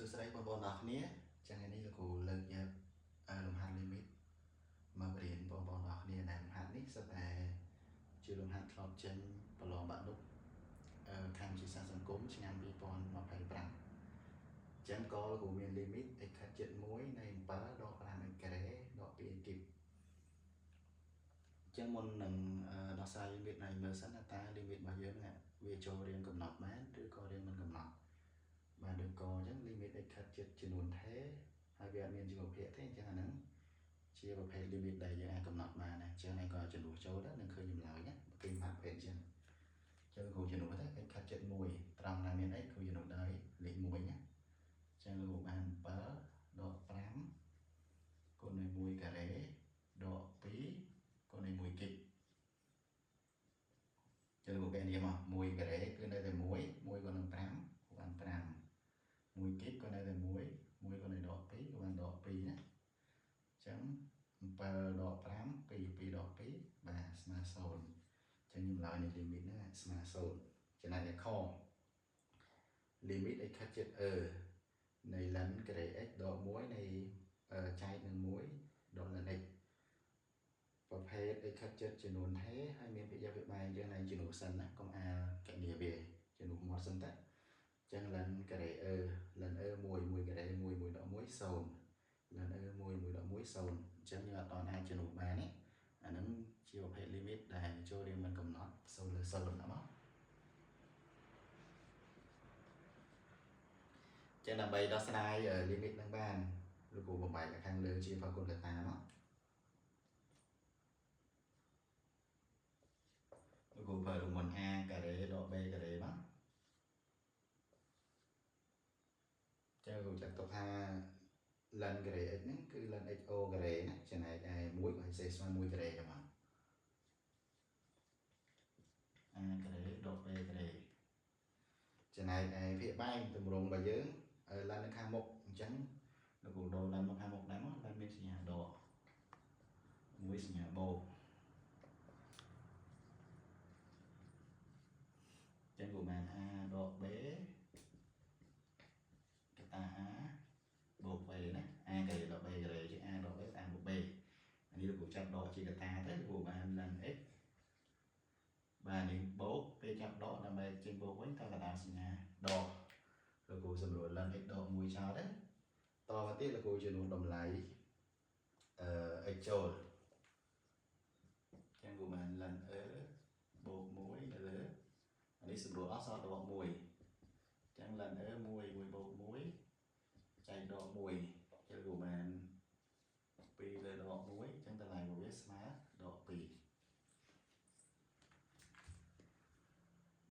សួស្តីបងប្អូនទាំងអស់គ្នាចឹងថ្ងៃនេះលោកគ្រូលើកយកលំហាត់ limit មករៀនបងប្អូនទាំងអស់គ្នាដែលលំហាត់នេះសុទ្ធតែជាលំហាត់ធ្លាប់ចេញប្រឡងបាក់ឌុបខាងវិទ្យាសាស្ត្រសង្គមឆ្នាំ2025ចឹងក៏លោកគ្រូមាន limit x ខិតជិត1នៃ7ដក 5x ការ៉េដក 2x គីបចឹងមុននឹងដោះស្រាយ limit នេះមើលសិនថាតើ limit របស់យើងវាចូលរៀងកំណត់បានឬក៏រៀងមិនកំណត់បាទដូចកអញ្ចឹង limit x ខិតជិតចំនួនថេហើយវាអត់មានជីវភាគទេអញ្ចឹងអាហ្នឹងជាប្រភេទ limit ដែលយើងអាចកំណត់បានណាអញ្ចឹងឯងក៏ចំនួនចូលទៅនឹងឃើញចម្លើយណាគេហាត់ប្រភេទអញ្ចឹងអញ្ចឹងគ្រូចំនួនទៅ x ខិតជិត1ត្រង់ណាមាន x គ្រូចំនួនដោយលេខ1ណាអញ្ចឹងលោកបាន7ដក5គុណនឹង1ការ៉េដក2គុណនឹង1គីបចឹងលោកកែនេះមក1ការ៉េគឺនៅតែ1 1គុណនឹង5បាន5 1គីបក៏នៅតែ1 1ក៏នៅដក2ក៏បានដក2ណាអញ្ចឹង7ដក5 2 2ដក2បាទស្មើ0អញ្ចឹងចម្លើយនៃ limit ហ្នឹងស្មើ0ចំណែកឯខ limit x ខិតជិត e នៃ ln ការ៉េ x ដក1នៃចែកនឹង1ដក ln x ប្រភេទ x ខិតជិតចំនួនថេហើយមានភាគយកភាគបែងយើងឡើងចំនួនសិនណាកុំអាលកណនីវាចំនួនមាត់សិនតាចឹង ln ការ៉េ e ln e 1 1ការ៉េ1 1ដក1 0 ln e 1 1ដក1 0អញ្ចឹងយើងអត់តអាចជំនួសបានទេអាហ្នឹងជាប្រភេទ limit ដែលចូលរៀងមិនកំណត់0លើ0ណាមកចឹងដើម្បីដោះស្រាយ limit ហ្នឹងបានលោកគ្រូបំបែកខាងលើជាផលគុណកតាមកលោកគ្រូប្រើរង្វាន់ a ការ៉េដក b ការ៉េមកចឹងគ្រូចាត់ទុកថា ln ការ៉េ x ហ្នឹងគឺ ln x o ការ៉េណាចំណែកឯ1ក៏ឲ្យសេស្មើ1ការ៉េចឹងមក a ការ៉េដក b ការ៉េចំណែកឯភាគបែងទម្រង់របស់យើង ln នៅខាងមុខអញ្ចឹងលោកគ្រូដូរ ln មកខាងមុខដែរមក ln មានសញ្ញាដកមួយសញ្ញាបូកចឹងគ្រូបាន a ដក b កតា a បូក b ណា a ការ៉េដក b ការ៉េជា a ដក b a បូក b អានេះលោកគ្រូចាប់ដកជាកតាទៅលោកគ្រូបាន ln x បាទនេះបូកពេលចាប់ដកដើម្បីចេញបូកវិញតើកតាសញ្ញាដកលោកគ្រូសម្រួល ln x ដក1ចោលទៅតមកទៀតលោកគ្រូជំនួសតម្លៃអឺ x ចូលចឹងគ្រូបាន ln e បូក1នៅលើអានេះសម្រួលអស់សល់ដក1